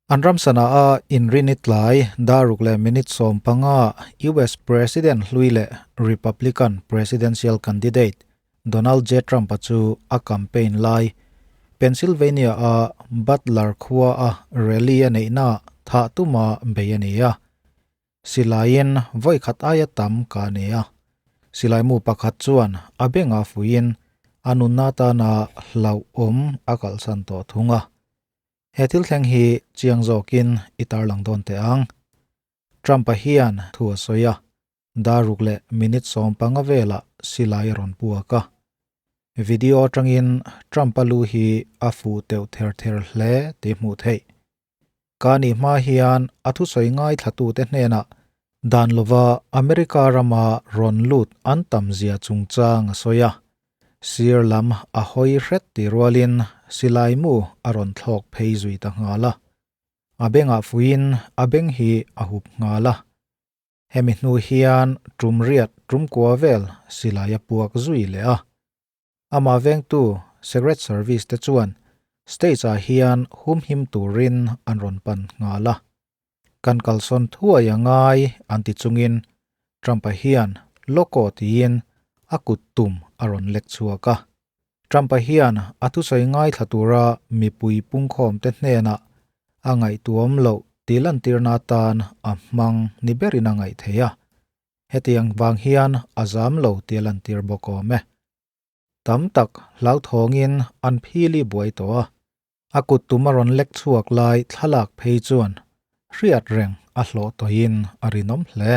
An ram sana a inrini tlai dar ruk leh minute 15 US President hlui leh Republican presidential candidate Donald J. Trump-a chu a campaign lai Pennsylvania a Butler khua a rally a neihna thah tuma bei a ni a. Silaiin vawi khat aia tam ka nei a. Silai mu pakhat chuan a benga fuiin a nunna atana hlauhawm a kalhsan tawh thung a. He thil thleng hi chiang zawkin i tarlang dawn teh ang. Trump-a hian thu a sawi a, dar ruk leh minute 15 velah silai a rawn puak a. Video atangin Trump-a lu hi a fuh teuh ther ther hle tih hmuh theih. Ka nih hma hian a thusawi ngaithlatute hnenah dan lova America rama rawn lut an tam zia chungchang a sawi a. Sir lam a hawi hret tih rualin silai mu a rawn thlawk phei zui ta nghal a. A bengah fuiin a beng hi a hup nghal a. Hemi hnu hian tum riat tum kua vel silai a puak zui leh a. Amah vengtu Secret Service te chuan stage-ah hian humhim turin an rawn pan nghal a. Kan kalsawn thuai a ngai an ti chungin Trump-a hian Loco tiin a kut tum a rawn lek chhuak a. Trump-a hian a thusawi ngaithla tura mipui pungkhawmte hnenah a ngaihtuam loh tih lantirna atan a hmang ni berin a ngaih theih a. Hetiang vang hian a zam lo tih a lantir bawk awm e. Tam tak hlauthawngin an phili buai tawh a, a kut tum a rawn lek chhuak lai thlalak phei chuan hriat reng a hlawh tawhin a rinawm hle.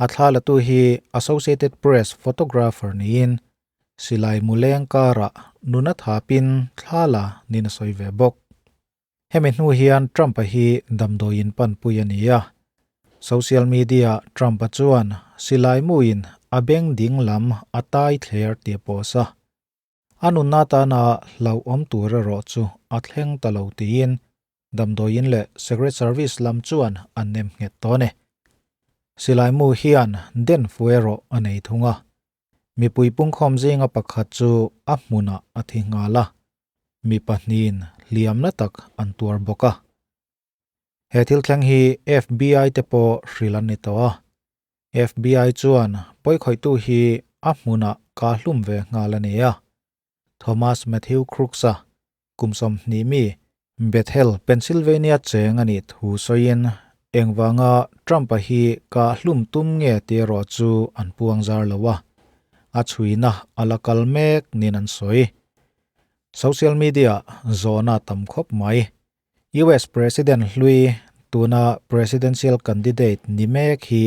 A thla latu hi Associated Press photographer niin silai muleng karah nuna thapin thla la niin a sawi ve bawk. Hemi hnu hian Trump-a hi damdawiin panpui a ni a. Social media-ah Trump-a chuan silai muin a beng ding lam a tai thler tih a post a. A nunna atana hlauhawm tur erawh chu a thleng ta lo tiin damdawiin leh Secret Service lam chuan an nem nghet tawh a ni. Silai mu hian den fu erawh a nei thung a. Mipui pungkhawm zinga pakhat chu a hmunah a thi nghal a. Mi pahnihin hliamna tak an tuar bawk a. He thil thleng hi FBI te pawh hrilh an ni tawh a. FBI chuan pawikhawihtu hi a hmunah kah hlum ve nghal a ni a. Thomas Matthew Crooks-a kum 20 mi Bethel, Pennsylvania cheng a nih thu sawiin engvanga Trump-a hi kah hlum tum nge tih erawh chu an puang zar lo a. A chhuina a la kal mek niin an sawi. Social media zawhna tam khawp mai. US President hlui tuna presidential candidate ni mek hi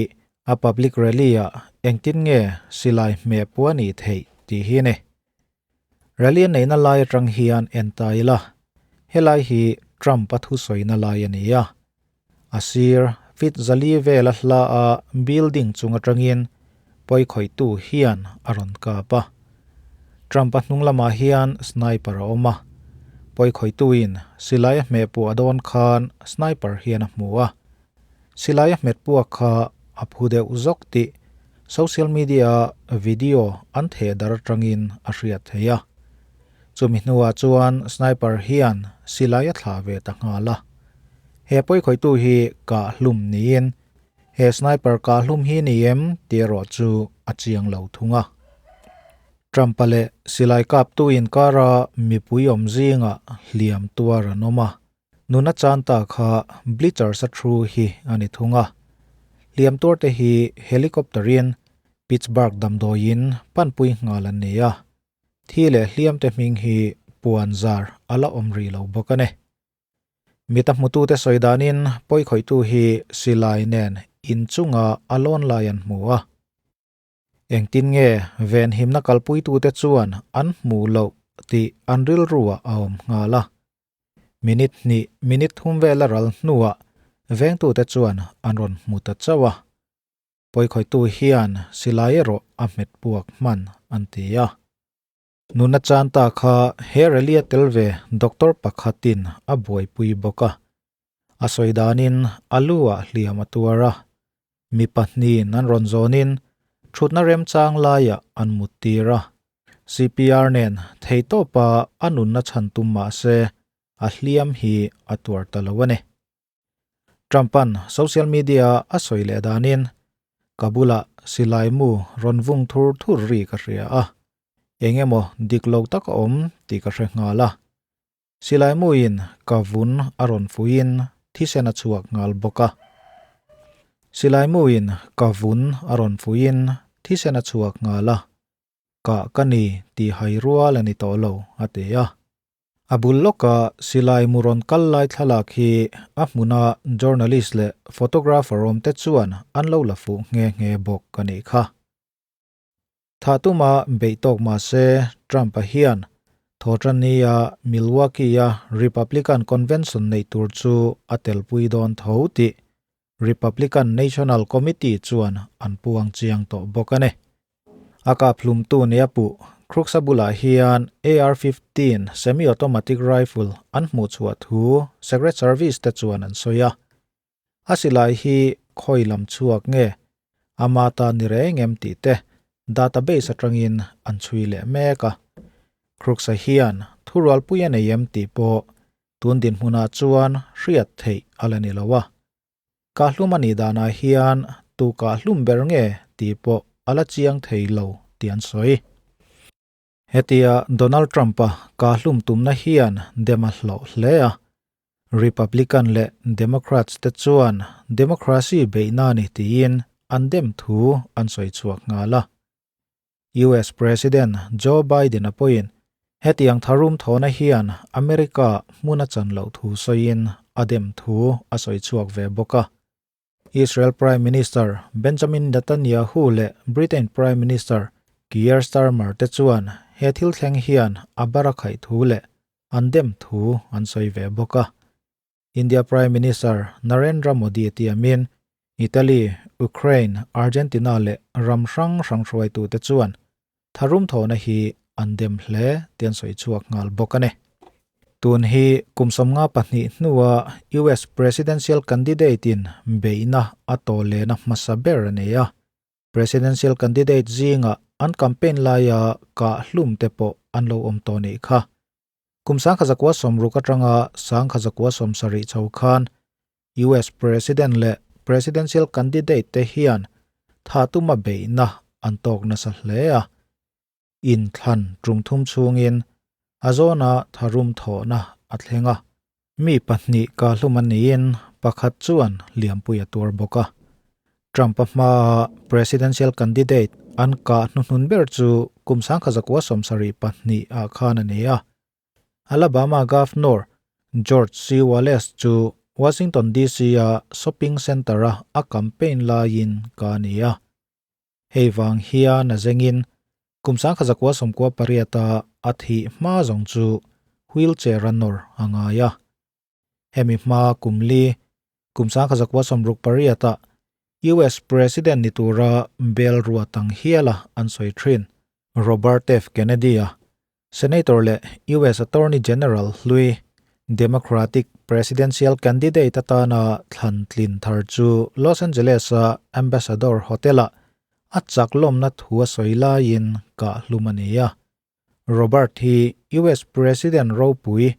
a public rally-ah engtin nge silai hmeh pawh a nih theih tih hi a ni. Rally a neihna lai atang hian en ta ila, helai hi Trump-a thusawina lai a ni a. A sir feet zali vel a hla a building chung atangin pawikhawihtu hian a rawn kap a. Trump-a hnung lamah hian sniper a awm a. Pawikhawihtuin silai a hmeh puah dawn khan sniper hian a hmu a. Silai a hmet puak kha a phu deuh zawk tih social media-a video an theh dar atangin a hriat theih a. Chumi hnuah chuan sniper hian silai a thlah ve ta nghal a. He pawikhawihtu hi kah hlum niin he sniper kah hlum hi ni em tih erawh chu a chiang lo thung a. Trump-a leh silai kaptu inkara mipui awm zingah hliam tuar an awm a. Nuna chan ta kha bleachers-a thu hi a ni thung a. Hliam tuarte hi helicopter-in Pittsburgh damdawiin panpui nghal an ni a. Thi leh hliamte hming hi puan zar a la awm rih lo bawk a ni. Mita hmutute sawi danin pawikhawihtu hi silai nen inchunga a lawn lai an hmu a. Engtin nge venhimna kalpuitute chuan an hmuh loh tih an rilruah a awm nghal a. Minute hnih, minute thum vel a ral hnuah vengtute chuan an rawn hmu ta chauh a. Pawikhawihtu hian silai erawh a hmet puak hman an ti a. Nuna chan ta kha he rally a tel ve doctor pakhatin a buaipui bawk a. A sawi danin a lu ah hliam a tuar a. Mi pahnihin an rawn zawnin thutna remchang laiah an mut tir a. CPR nen theitawpa a nunna chhan tum mah se. a hliam hi a tuar ta lo a ni. Trump-a'n social media a sawi leh danin, Ka bulah silai mu rawn vung thur thur ri ka hria a, eng emaw dik lo tak a awm tih ka hre nghal a. Silai muin ka vun a rawn fuiin thisen a chhuak nghal bawk a. Silai muin ka vun a rawn fuiin thisen a chhuak nghal a. Kah ka ni tih hai rual a ni tawh lo, a ti a. A bul lawka silai mu rawn kal lai thlalak hi a hmuna journalist leh photographer awmte chuan an lo la fuh nghe nghe bawk a nih kha. Thah tuma beih tawk mah se Trump-a hian Thawhṭannia Milwaukee-a Republican Convention neih tur chu a telpui dawn tho tih Republican National Committee chuan an puang chiang tawh bawk a ni. A kaphlumtu nia puh Crooks-a bulah hian AR-15 semi-automatic rifle an hmuhchhuah thu Secret Service te chuan an sawi a. A silai hi khawi lam chhuak nge ama ta ni reng em tih te database atangin an chhui leh mek a. Crooks-a hian thurualpui a nei em tih pawh tun dinhmunah chuan hriat theih a la ni lo a. Kahlum a nih danah hian tu kahlum ber nge tih pawh a la chiang thei lo tih an sawi. Hetia Donald Trump-a kahlum tumna hian dem a hlauh hle a, Republican leh Democrats te chuan democracy beihna a ni tiin an dem thu an sawi chhuak nghal a. US President Joe Biden-a pawhin hetiang tharum thawhna hian America hmun a chan loh thu sawiin a dem thu a sawi chhuak ve bawk a. Israel Prime Minister Benjamin Netanyahu leh Britain Prime Minister Keir Starmer te chuan he thil thleng hian a bar a khaih thu leh an dem thu an sawi ve bawk a. India Prime Minister Narendra Modi tiamin Italy, Ukraine, Argentina leh ram hrang hrang hruaitute chuan Tharum thawhna hi an dem hle tih an sawi chhuak nghal bawk a ni. Tun hi kum 52 hnua US Presidential candidate in beihna a tawh lehna hmasa ber a nei a. Presidential candidate zingah an campaign laia kah hlum te pawh an lo awm tawh nih kha. Kum 1960 atanga 1970 chho khan US President leh Presidential candidate te hian tha tuma beihna an tawk nasa hle a. Inthlan tum thum chhungin a zawna tharum thawhna a thleng a. Mi pahnih kahlum an niin pakhat chuan liampui a tuar bawk a. Trump-a hmaa presidential candidate an kah hnuhnun ber chu kum 1972 ah khan a ni a. Alabama Governor George C. Wallace chu Washington DC-a shopping center-a a campaign laiin ka ni a. Hei vang hian a zengin kum 1998-a a thih hma zawng chu wheelchair-a nawr a ngai a. Hemi hma kum li, kum 1968-ah US President ni tura bel ruat ang hiala an sawi thin. Robert F. Kennedy-a, Senator leh US Attorney General hlui, Democratic presidential candidate atana thlan tlin thar chu Los Angeles-a Ambassador Hotel-ah a chak lawmna thu a sawi laiin kah hlum a ni a. Robert hi US President ropui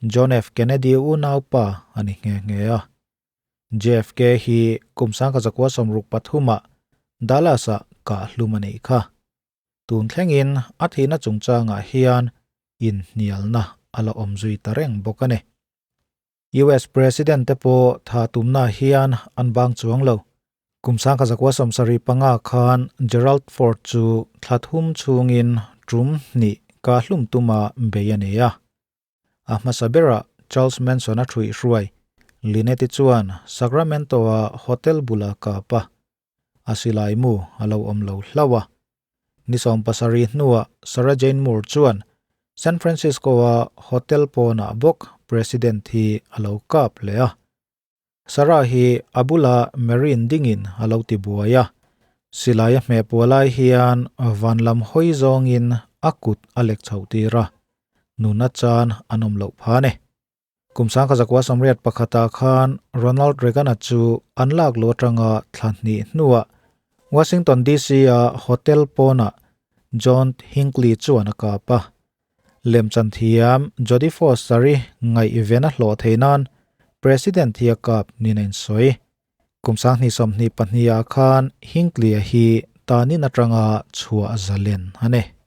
John F. Kennedy unaupa a ni nghe nghe a. JFK hi kum 1963-ah Dallas-ah kah hlum a nih kha. Tun thlengin a thihna chungchangah hian inhnialna a la awm zui ta reng bawk a ni. US President te pawh tha tumna hian an bang chuang lo. Kum 1975 khan Gerald Ford chu thla thum chhungin tum hnih kah hlum tuma bei a ni a. A hmasa berah Charles Manson a thuih hruai. Lynette chuan Sacramento-a hotel bula kap a. A silai mu a lo awm lo hlauh a. Ni 70 hnuah Sarah Jane Moore chuan San Francisco-a hotel pawnah bawk President hi a lo kap leh a. Sarah hi a bula Marine dingin a lo ti buai a. Silai a hmeh puah lai hian van lam hawi zawngin a kut a lek chhoh tir a, nuna chan an awm loh pha a ni. Kum 1981-ah khan Ronald Reagan-a chu an lak luh atanga thla hnih hnuah Washington DC-a hotel pawnah John Hinckley chuan a kap a. Lemchan thiam Jodie Foster-i ngaihven a hlawh theih nan President hi a kap niin a insawi. Kum 2022 ah khan Hinckley-a hi tanin atanga chhuah zalen a ni.